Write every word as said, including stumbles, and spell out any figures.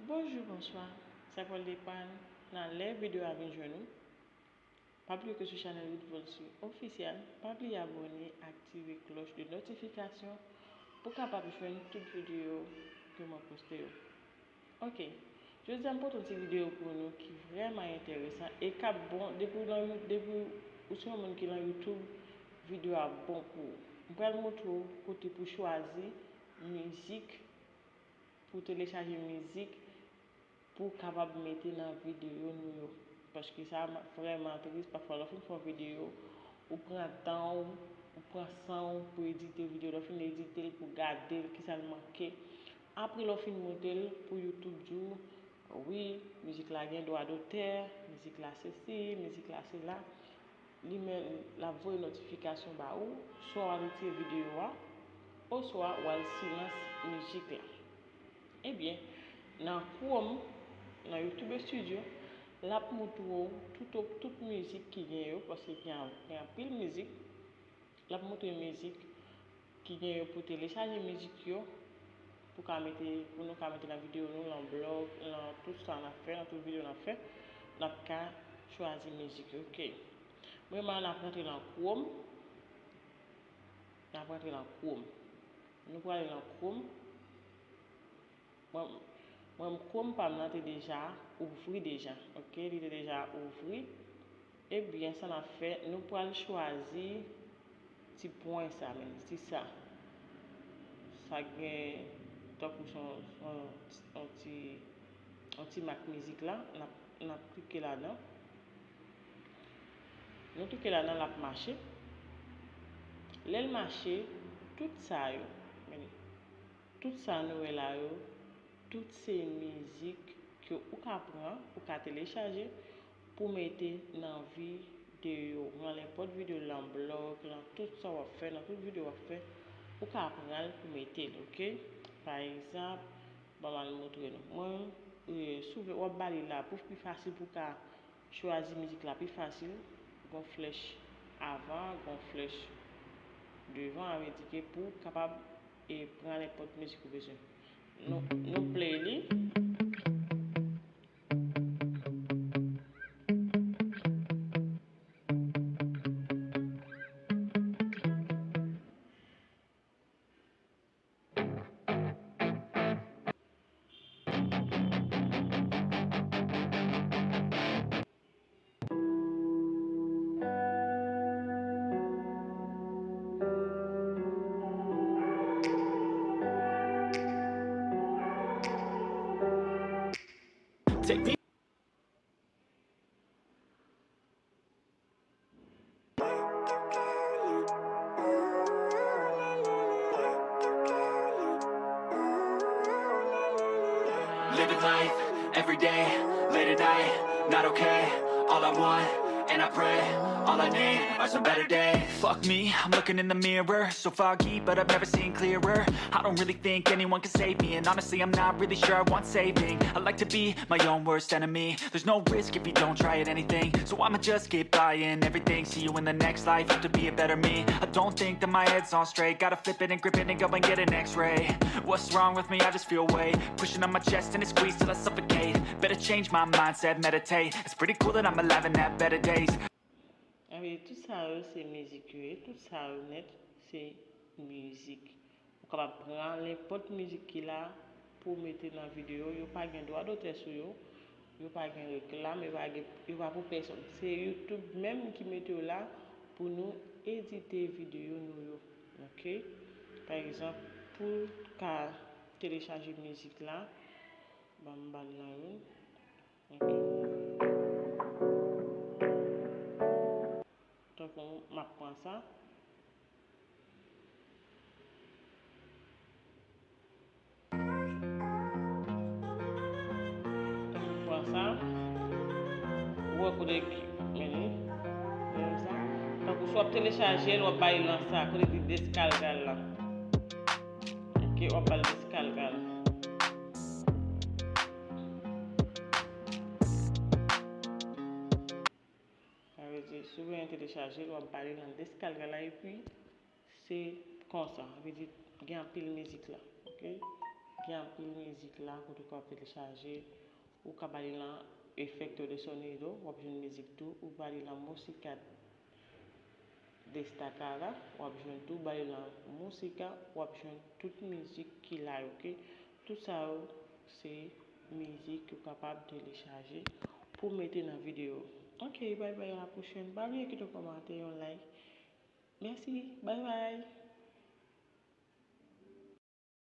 Bonjou, bonswa. Sa pral depann nan lè videyo a vin jwenn ou. Pa bliye ke sou chanèl Ruth Volcy Officiel, pa bliye abòne, aktive klòch de notifikasyon pou w kapab jwenn tout videyo ke mwen poste yo. Ok, jodi a m pote yon ti videyo pou nou ki vrèman enteresan e k ap bon depi w nan You-, depi w se yon moun ki nan YouTube, videyo a bon pou ou. M pral montre w kote pou chwazi mizik, pou telechaje mizik pou w kapab mete nan videyo nou yo. Paske sa vrèman tris, pafwa lè w fin fè yon videyo, ou pran tan w, ou pran san w pou edite videyo, lè w fin edite l, pou gade l, kisa l manke. Apre lè w fin monte l pou YouTube di w, wi, mizik la gen dwa dotè, mizik la sesi, mizik la sela. Li menm, l ap voye notifikasyon ba ou, swa w al retire videyo a, oswa w al silans mizik la. Ebyen, nan Chrome, nan YouTube Studio, l ap montre w tout, tout mizik ki gen yo, paske gen, gen anpil mizik. L ap montre mizik ki gen yo pou telechaje mizik yo, pou ka mete, pou nou ka mete nan videyo nou, nan blòg, nan tout sa n ap fè, nan tout videyo n ap fè, n ap ka chwazi mizik yo. Ok. Premyèman, n ap rantre nan Chrome. N ap rantre nan Chrome. Nou prale nan Chrome. Mwen, mwen, Chrome pa m nan te deja ouvri deja. Ok, li te deja ouvri. Ebyen, sa n ap fè, nou pral chwazi ti pwen sa, men, ti sa. Sa gen tankou son, son, on ti, on ti mak mizik la, n ap, n ap klike ladan. Nou klike ladan, l ap mache. Lè l mache, tout sa yo, men, tout sa nou wè la yo, tout se mizik ke ou ka pran, ou ka telechaje pou mete nan videyo, nan nenpòt videyo, nan blòg, nan tout sa w ap fè, nan tout videyo w ap fè, ou ka pran l pou mete l, ok? Pa egzanp, ban m al montre nou. Mwen, e, souvan w ap ba li la pou pi fasil pou w ka chwazi mizik la pi fasil, gon flèch avan, gon flèch devan, sa vle di ke pou w kapab, e, pran nenpòt mizik ou bezwen. Nou, nou play li. Take me. Living life, every day, late at night, not okay. All I want, and I pray, all I need are some better days. Fuck me, I'm looking in the mirror. So foggy, but I've never seen clearer. I don't really think anyone can save me. And honestly, I'm not really sure I want saving. I like to be my own worst enemy. There's no risk if you don't try at anything. So I'ma just keep buying everything. See you in the next life, have to be a better me. I don't think that my head's on straight. Gotta flip it and grip it and go and get an x-ray. What's wrong with me? I just feel weight pushing on my chest and it squeezes till I suffocate. Better change my mindset, meditate. It's pretty cool that I'm alive and have better days. Anben, tout sa yo se mizik yo ye, tout sa yo nèt se mizik. Ou kapab pran nenpòt mizik ki la pou w mete nan videyo. Yo pa gen dwa dotè sou yo, yo pa gen reklam, yo pa gen, yo pa pou pèsonn. Se YouTube menm ki mete yo la pou nou edite videyo nou yo. Ok? Pa egzanp, pou w ka telechaje mizik la, ban m ba l nan youn. Ok. Tankou m ap pran sa. Tankou m pran sa. Ou wè kote ki, men li. Menm sa. Tankou si w ap telechaje l, w ap ba li nan sa, kote ki descargar la. Ok, w ap ba l descargar la. Sa vle di, si w genyen telechaje l, w ap ba li nan descargar la, epi se konsa. Sa vle di, gen anpil mizik la, ok? Gen anpil mizik la kote w ka telechaje, ou ka ba li nan efecto de sonido, w ap jwenn mizik tou, ou ba li nan música destacada, w ap jwenn tou, ba li nan música, w ap jwenn tout mizik ki la yo, oke? Tout sa yo, se mizik ou kapab telechaje pou mete nan videyo. Oke, bye bye, a la pwochèn. Pa bliye kite yon kòmantè, yon like. Mèsi, bye bye.